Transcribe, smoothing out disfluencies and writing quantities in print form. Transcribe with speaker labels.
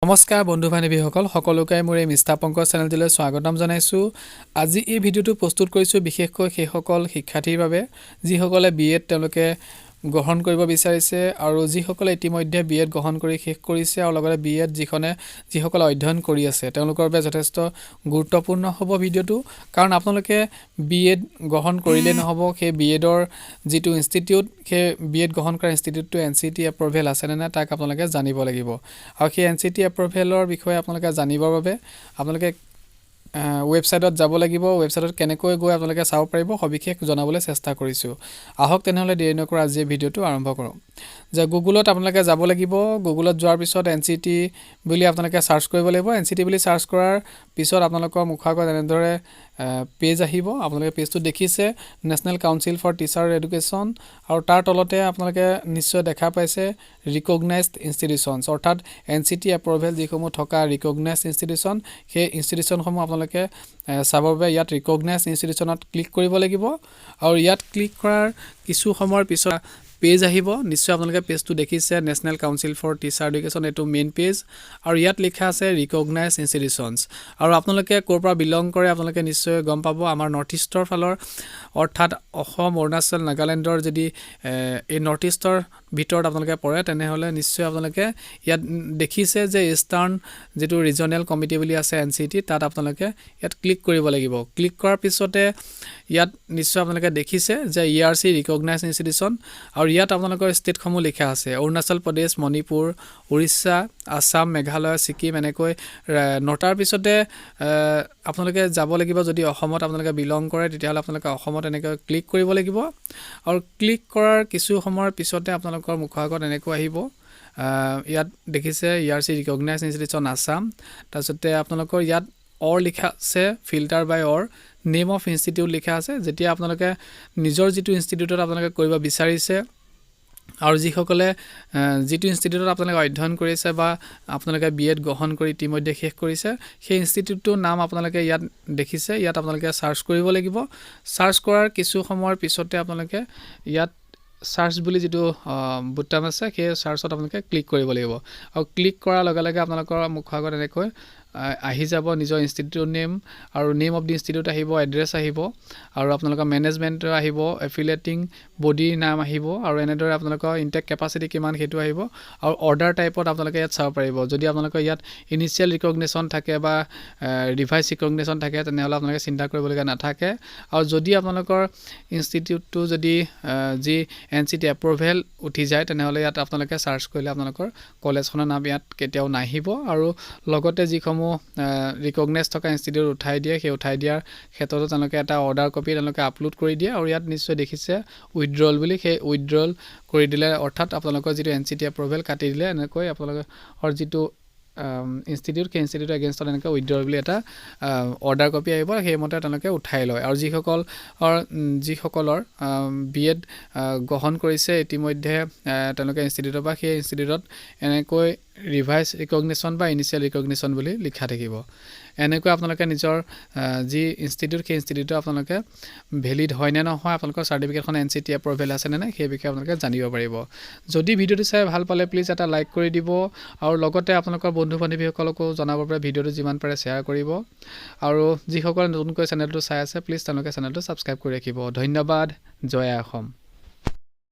Speaker 1: নমস্কাৰ বন্ধু বান্ধৱীসকল, সকলোকে মোৰ এই মিষ্টাৰ পংকজ চেনেলটোলৈ স্বাগতম জনাইছোঁ। আজি এই ভিডিঅ'টো প্ৰস্তুত কৰিছোঁ বিশেষকৈ সেইসকল শিক্ষাৰ্থীৰ বাবে, যিসকলে বি এড তেওঁলোকে গ্ৰহণ কৰিব বিচাৰিছে আৰু যিসকলে ইতিমধ্যে বি এড গ্ৰহণ কৰি শেষ কৰিছে আৰু লগতে বি এড যিসকলে অধ্যয়ন কৰি আছে, তেওঁলোকৰ বাবে যথেষ্ট গুৰুত্বপূৰ্ণ হ'ব ভিডিঅ'টো। কাৰণ আপোনালোকে বি এড গ্ৰহণ কৰিলেই নহ'ব, সেই বি এডৰ যিটো ইনষ্টিটিউট, সেই বি এড গ্ৰহণ কৰা ইনষ্টিটিউটটো এনচিটিই এপ্ৰুভেল আছেনে নাই, তাক আপোনালোকে জানিব লাগিব। আৰু সেই এনচিটিই এপ্ৰুভেলৰ বিষয়ে আপোনালোকে জানিবৰ বাবে আপোনালোকে ৱেবছাইটত যাব লাগিব। ৱেবছাইটত কেনেকৈ গৈ আপোনালোকে চাব পাৰিব, সবিশেষ জনাবলৈ চেষ্টা কৰিছোঁ। আহক তেনেহ'লে, দেৰি নকৰা আজি এই ভিডিঅ'টো আৰম্ভ কৰোঁ। যে গুগলত আপোনালোকে যাব লাগিব। গুগলত যোৱাৰ পিছত এনচিটিই বুলি আপোনালোকে চাৰ্চ কৰিব লাগিব। এনচিটিই বুলি চাৰ্চ কৰাৰ পিছত আপোনালোকৰ মুখৰ আগত এনেদৰে পেজ আহিব। আপোনালোকে পেজটো দেখিছে, National Council for Teacher Education, আৰু তাৰ তলতে আপোনালোকে নিশ্চয় দেখা পাইছে ৰিকগনাইজড ইনষ্টিটিউশ্যনছ, অৰ্থাৎ এনচিটিই এপ্ৰুভেল যিসমূহ থকা ৰিকগনাইজড ইনষ্টিটিউশ্যন, সেই ইনষ্টিটিউশ্যনসমূহ আপোনালোকে চাবৰ বাবে ইয়াত ৰিকগনাইজ ইনষ্টিটিউশ্যনত ক্লিক কৰিব লাগিব। আৰু ইয়াত ক্লিক কৰাৰ কিছু সময়ৰ পিছত পেজ আহিব। নিশ্চয় আপোনালোকে পেজটো দেখিছে, National Council for Teacher Education, এইটো মেইন পেজ আৰু ইয়াত লিখা আছে ৰিকগনাইজ ইনষ্টিটিউশ্যনছ। আৰু আপোনালোকে ক'ৰ পৰা বিলং কৰে, আপোনালোকে নিশ্চয় গম পাব। আমাৰ নৰ্থ ইষ্টৰ ফালৰ, অৰ্থাৎ অসম, অৰুণাচল, নাগালেণ্ডৰ যদি এই নৰ্থ ইষ্টৰ ভিতৰত আপোনালোকে পৰে, তেনেহ'লে নিশ্চয় আপোনালোকে ইয়াত দেখিছে যে ইষ্টাৰ্ণ যিটো ৰিজনেল কমিটি বুলি আছে এনচিটিই, তাত আপোনালোকে ইয়াত ক্লিক কৰিব লাগিব। ক্লিক কৰাৰ পিছতে ইয়াত নিশ্চয় আপোনালোকে দেখিছে যে ইআৰচি ৰিকগনাইজ ইনষ্টিটিউশ্যন আৰু ইয়াত আপোনালোকৰ ষ্টেটসমূহ লিখা আছে, অৰুণাচল প্ৰদেশ, মণিপুৰ, উৰিষ্যা, আছাম, মেঘালয়, ছিকিম, এনেকৈ নটাৰ পিছতে আপোনালোকে যাব লাগিব। যদি অসমত আপোনালোকে বিলং কৰে, তেতিয়াহ'লে আপোনালোকে অসমত এনেকৈ ক্লিক কৰিব লাগিব। আৰু ক্লিক কৰাৰ কিছু সময়ৰ পিছতে আপোনালোকৰ মুখৰ আগত এনেকৈ আহিব। ইয়াত দেখিছে ERC recognise institution Assam। তাৰপিছতে আপোনালোকৰ ইয়াত অৰ লিখা আছে, filter by or name of institute লিখা আছে। যেতিয়া আপোনালোকে নিজৰ যিটো ইনষ্টিটিউটত আপোনালোকে কৰিব বিচাৰিছে আৰু যিসকলে যিটো ইনষ্টিটিউটত আপোনালোকে অধ্যয়ন কৰিছে বা আপোনালোকে বি এড গ্ৰহণ কৰি ইতিমধ্যে শেষ কৰিছে, সেই ইনষ্টিটিউটটোৰ নাম আপোনালোকে ইয়াত দেখিছে, ইয়াত আপোনালোকে চাৰ্চ কৰিব লাগিব। চাৰ্চ কৰাৰ কিছু সময়ৰ পিছতে আপোনালোকে ইয়াত চাৰ্চ বুলি যিটো বুটাম আছে, সেই চাৰ্চত আপোনালোকে ক্লিক কৰিব লাগিব। আৰু ক্লিক কৰাৰ লগে লগে আপোনালোকৰ মুখৰ আগত এনেকৈ আহি যাব নিজৰ ইনষ্টিটিউট নেম আৰু নেম অফ the institute আহিব, এড্ৰেছ আহিব আৰু আপোনালোকৰ মেনেজমেণ্টৰ আহিব, এফিলেটিং বডিৰ নাম আহিব আৰু এনেদৰে আপোনালোকৰ ইনটেক কেপাচিটি কিমান সেইটো আহিব। আৰু অৰ্ডাৰ টাইপত আপোনালোকে ইয়াত চাব পাৰিব। যদি আপোনালোকৰ ইয়াত ইনিচিয়েল ৰিকগনেশ্যন থাকে বা ৰিভাইজ ৰিকগনেশ্যন থাকে, তেনেহ'লে আপোনালোকে চিন্তা কৰিবলগীয়া নাথাকে। আৰু যদি আপোনালোকৰ ইনষ্টিটিউটটো যদি যি এনচিটিই এপ্ৰুভেল উঠি যায়, তেনেহ'লে ইয়াত আপোনালোকে চাৰ্চ কৰিলে আপোনালোকৰ কলেজখনৰ নাম ইয়াত কেতিয়াও নাহিব। আৰু লগতে যিসমূহ ৰিকগনাইজ থকা ইনষ্টিটিউট উঠাই দিয়ে, সেই উঠাই দিয়াৰ ক্ষেত্ৰতো তেওঁলোকে এটা অৰ্ডাৰ কপি তেওঁলোকে আপলোড কৰি দিয়ে। আৰু ইয়াত নিশ্চয় দেখিছে উইড্ৰল বুলি, সেই উইড্ৰল কৰি দিলে, অৰ্থাৎ আপোনালোকৰ যিটো এনচিটিই এপ্ৰুভেল কাটি দিলে, এনেকৈ আপোনালোকৰ যিটো ইনষ্টিটিউট, সেই ইনষ্টিটিউটৰ এগেইনষ্টত এনেকৈ উইড্ৰল বুলি এটা অৰ্ডাৰ কপি আহিব, সেইমতে তেওঁলোকে উঠাই লয়। আৰু যিসকলৰ বি এড গ্ৰহণ কৰিছে ইতিমধ্যে তেওঁলোকে ইনষ্টিটিউটৰ পৰা, সেই ইনষ্টিটিউটত এনেকৈ ৰিভাইজ ৰিকগনিশ্যন বা ইনিচিয়েল ৰিকগনিশ্যন বুলি লিখা থাকিব। এনেকৈ আপোনালোকে নিজৰ যি ইনষ্টিটিউট, সেই ইনষ্টিটিউটৰ আপোনালোকে ভেলিড হয়নে নহয়, আপোনালোকৰ চাৰ্টিফিকেটখন এনচিটিই এপ্ৰুভেল আছেনে নাই, সেই বিষয়ে আপোনালোকে জানিব পাৰিব। যদি ভিডিঅ'টো চাই ভাল পালে, প্লিজ এটা লাইক কৰি দিব আৰু লগতে আপোনালোকৰ বন্ধু বান্ধৱীসকলকো জনাবৰ বাবে ভিডিঅ'টো যিমান পাৰে শ্বেয়াৰ কৰিব। আৰু যিসকলে নতুনকৈ চেনেলটো চাই আছে, প্লিজ তেওঁলোকে চেনেলটো ছাবস্ক্ৰাইব কৰি ৰাখিব। ধন্যবাদ। জয় আই অসম।